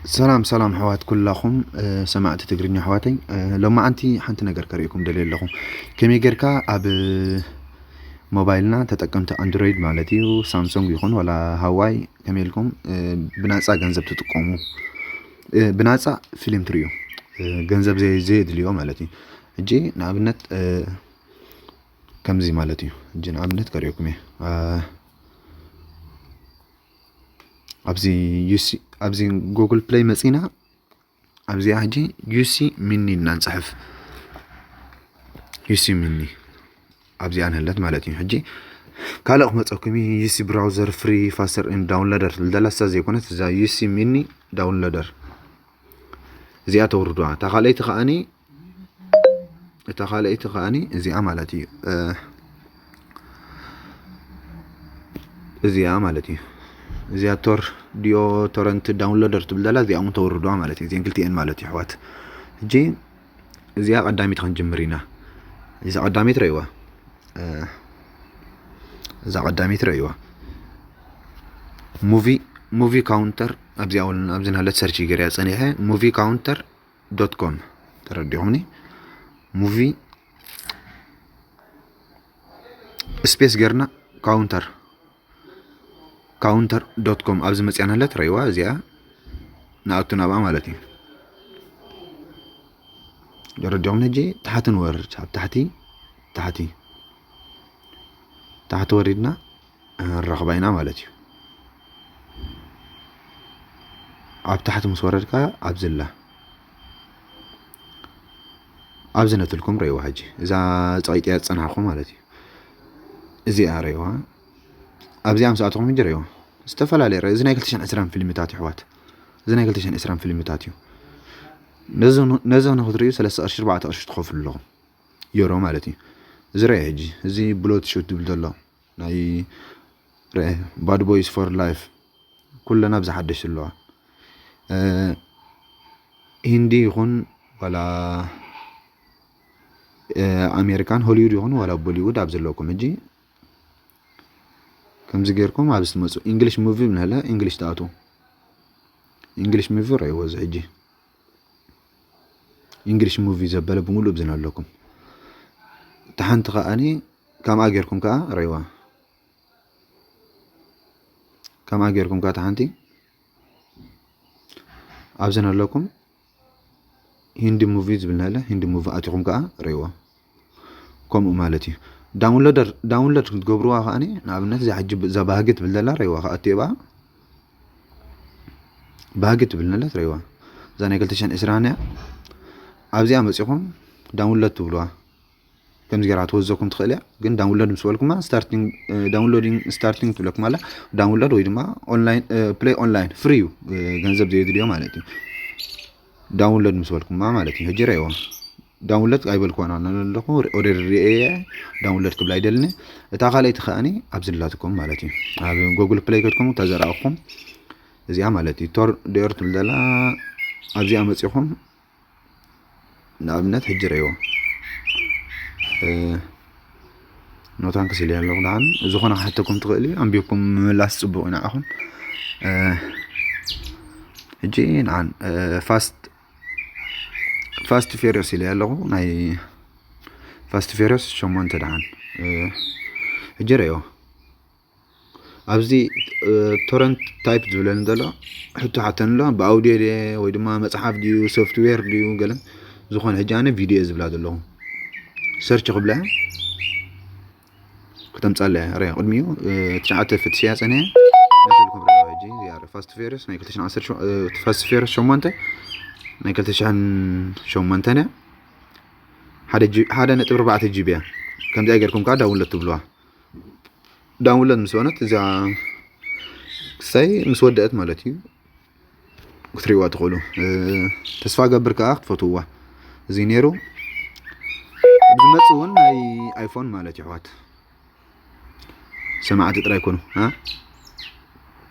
ሰላም ሰላም ኣሕዋት ኩላኹም፣ እ፣ ሰማዕቲ ትግርኛ ኣሕዋተይ፣ እ፣ ሎማዓንቲ ሓንቲ ነገር ከርእየኩም ደልየ ኣለኹ። ከመይ ጌርካ ኣብ ሞባይልና ተጠቀምቲ ኣንድሮይድ ማለት እዩ፣ ሳምሶንግ ይኹን ዋላ ሃዋይ፣ ከመይ ኢልኩም፣ እ፣ ብናጻ ገንዘብ ትጥቀሙ፣ እ፣ ብናጻ ፊልም ትርእዩ፣ እ፣ ገንዘብ ዘይ-፣ ዘየድልዮ ማለት እዩ። ሕጂ ንኣብነት፣ እ፣ ከምዚ ማለት እዩ። ሕጂ ንኣብነት ከርእየኩም እየ። እ፣ ኣብዚ ዩሲ፣ ኣብዚ ጉግል ፕለይ መጺና፣ ኣብዚኣ ሕጂ ዩሲ ሚኒ ኢልና ንጽሕፍ። ዩሲ ሚኒ ኣብዚኣ ንህለት ማለት እዩ። ሕጂ ካልእ ክመጸኩም እዩ። ዩሲ ብራውዘር ፍሪ ፋስተር ኢን ዳውንሎደር ትብል ዘላ እሳ ዘይኮነት፣ እዛ ዩሲ ሚኒ ዳውንሎደር እዚኣ ተውርዱዋ። እታ ካልኣይቲ ከኣኒ፣ እታ ካልኣይቲ ከኣኒ እዚኣ ማለት እዩ። እ፣ እዚኣ ማለት እዩ። እዚኣ ቶር ዲዮ ቶረንት ዳውንሎደር ትብል ዘላ እዚኣ እውን ተውርዱዋ ማለት እዩ። እዚአን ክልቲአን ማለት እዩ ኣሕዋት። ሕጂ እዚኣ ቀዳሚት ክንጅምር ኢና። እዛ ቀዳሚት ረእይዋ። እ፣ እዛ ቀዳሚት ረእይዋ። ሙቪ፣ ሙቪ ካውንተር ኣብዚኣ እውን ኣብዚ ናለት ሰርች ገርያ ጸኒሐ ሙቪ ካውንተር ዶት ኮም ተረዲኹምኒ። ሙቪ ስፔስ ገርና ካውንተር፣ ካውንተር ዶት ኮም ኣብዚ መጽያ ናለት ረእይዋ እዚኣ ንኣቱ ናብኣ ማለት እዩ። ተረዲኹም? ሕጂ ታሕቲ ንወርድ፣ ኣብ ታሕቲ፣ ታሕቲ፣ ታሕቲ ወሪድና ንረኽባ ኢና ማለት እዩ። ኣብ ታሕቲ ምስ ወረድካ ኣብዚ ኣላ። ኣብዚ ነትልኩም ረእይዋ ሕጂ። እዛ ጸቂጥያ ዝጸናሕኹም ማለት እዩ። እዚኣ ረእይዋ። ኣብዚኣ ምስ ኣተኹም ሕጂ ረእይዋ። ዝተፈላለየ ረእይ-፣ እዚ ናይ ክልተ ሽሕን ዕስራን ፊልምታት እዩ ኣሕዋት። እዚ ናይ ክልተ ሽሕን ዕስራን ፊልምታት እዩ። ነዚ ን-፣ ነዚ ንክትርእዩ ሰለስተ ቅርሺ ኣርባዕተ ቅርሺ ትኸፍሉ ኣለኹም። ዩሮ ማለት እዩ። እዚ ረእየ ሕጂ። እዚ ብሎት ሹት ዝብል ዘሎ ናይ ረእየ ባድ ቦይስ ፎር ላይፍ። ኩለን ኣብዚ ሓደሽ ኣለዋ። እ፣ ሂንዲ ይኹን ዋላ፣ እ፣ ኣሜሪካን ሆሊውድ ይኹን ዋላ ቦሊውድ ኣብ ዘለኩም ሕጂ ከምዚ ጌርኩም ኣብዚ ትመጹ። ኢንግሊሽ ሙቪ ብንህለ ኢንግሊሽ ትኣትዉ። ኢንግሊሽ ሙቪ ረእይዎ እዚ ሕጂ። ኢንግሊሽ ሙቪ ዘበለ ብምሉእ ብዝን ኣለኩም። እታ ሓንቲ ከኣኒ ከምኣ ጌርኩም ከኣ ረእይዋ። ከምኣ ጌርኩም ከኣ እታ ሓንቲ ኣብዘን ኣለኩም። ሂንዲ ሙቪ ዝብል ናለ ሂንዲ ሙቪ ኣቲኹም ከኣ ረእይዋ። ከምኡ ማለት እዩ። ዳውንሎደር፣ ዳውንሎድ ክትገብርዋ ከኣኒ ንኣብነት እዛ ሕጂ እዛ ባህጊ ትብል ዘላ ረእይዋ ከኣ እትየባ። ባህጊ ትብል ነለት ረእይዋ። እዛ ናይ ክልተ ሽሕን ዕስራን እያ። ኣብዚኣ መጺኹም ዳውንሎድ ትብልዋ። ከምዚ ጌራ ትወዘኩም ትኽእል እያ። ግን ዳውንሎድ ምስ በልኩማ ስታርቲንግ፣ እ፣ ዳውንሎዲንግ ስታርቲንግ ትብለኩም ኣላ። ዳውንሎድ ወይ ድማ ኦንላይን፣ እ፣ ፕሌይ ኦንላይን ፍሪ እዩ፣ እ፣ ገንዘብ ዘየድልዮ ማለት እዩ። ዳውንሎድ ምስ በልኩማ ማለት እዩ። ሕጂ ረእይዋ። ዳውንሎድ ኣይበልኩዋን ኣለኹ። ኦልሬዲ ርእየ እየ። ዳውንሎድ ክብላ ኣይደልን። እታ ካልኣይቲ ከኣኒ ኣብዚ ኣላትኩም ማለት እዩ። ኣብ ጎግል ፕሌይ ከድኩም ተዘራእኹም እዚኣ ማለት እዩ። ቶር ዲኦር ትብል ዘላ ኣብዚኣ መጺኹም ንኣብነት ሕጂ ረእይዎ። እ፣ ኖታን ክሲል ኣለኹ ደሓን። ዝኾነ ክሓተኩም ትኽእል እዩ። ኣንቢብኩም ምምላስ ጽቡቕ እዩ ንዓኹም። እ፣ ሕጂ ንዓን፣ እ፣ ፋስት፣ ፋስት ፌሪዮስ ኢለ ኣለኹ። ናይ ፋስት ፌሪዮስ ሸሞንተ ደሓን። እ፣ ሕጂ ረእይዎ። ኣብዚ፣ እ፣ ቶረንት ታይፕ ዝብለኒ ዘሎ ሕቶ ሓተኒ ኣሎ። ብኣውድዮ ድየ ወይ ድማ መጽሓፍ ድዩ ሶፍትዌር ድዩ ገለ ዝኾነ። ሕጂ ኣነ ቪድዮ ዝብላ ዘለኹ ሰርች ክብላ እየ። ክተምጻለ እያ። ርያ ቅድሚኡ፣ እ፣ ትሽዓተ ፍትሽያ ጸኒሐ። ነተልኩም ርያ ሕጂ እዚኣ ፋስት ፌሪዮስ ናይ ክልተ ሽሕን ዓሰርተ ሸው-፣ እ፣ ፋስት ፌሪዮስ ሸሞንተ ናይ ክልተ ሽሕን ሸሞንተን እያ። ሓደ ጂ-፣ ሓደ ነጥቢ ኣርባዕተ ጂቢ እያ። ከምዚኣ ጌርኩም ከኣ ዳውንሎድ ትብልዋ። ዳውንሎድ ምስ በለት እዚኣ ክሳይ ምስ ወደአት ማለት እዩ ክትርእይዋ ትኽእሉ። እ፣ ተስፋ ገብር ከኣ ክትፈትውዋ። እዚ ነይሩ። ዝመጽእ እውን ናይ ኣይፎን ማለት እዩ ኣሕዋት። ሰማዕቲ ጥራይ ኮኑ፣ እ?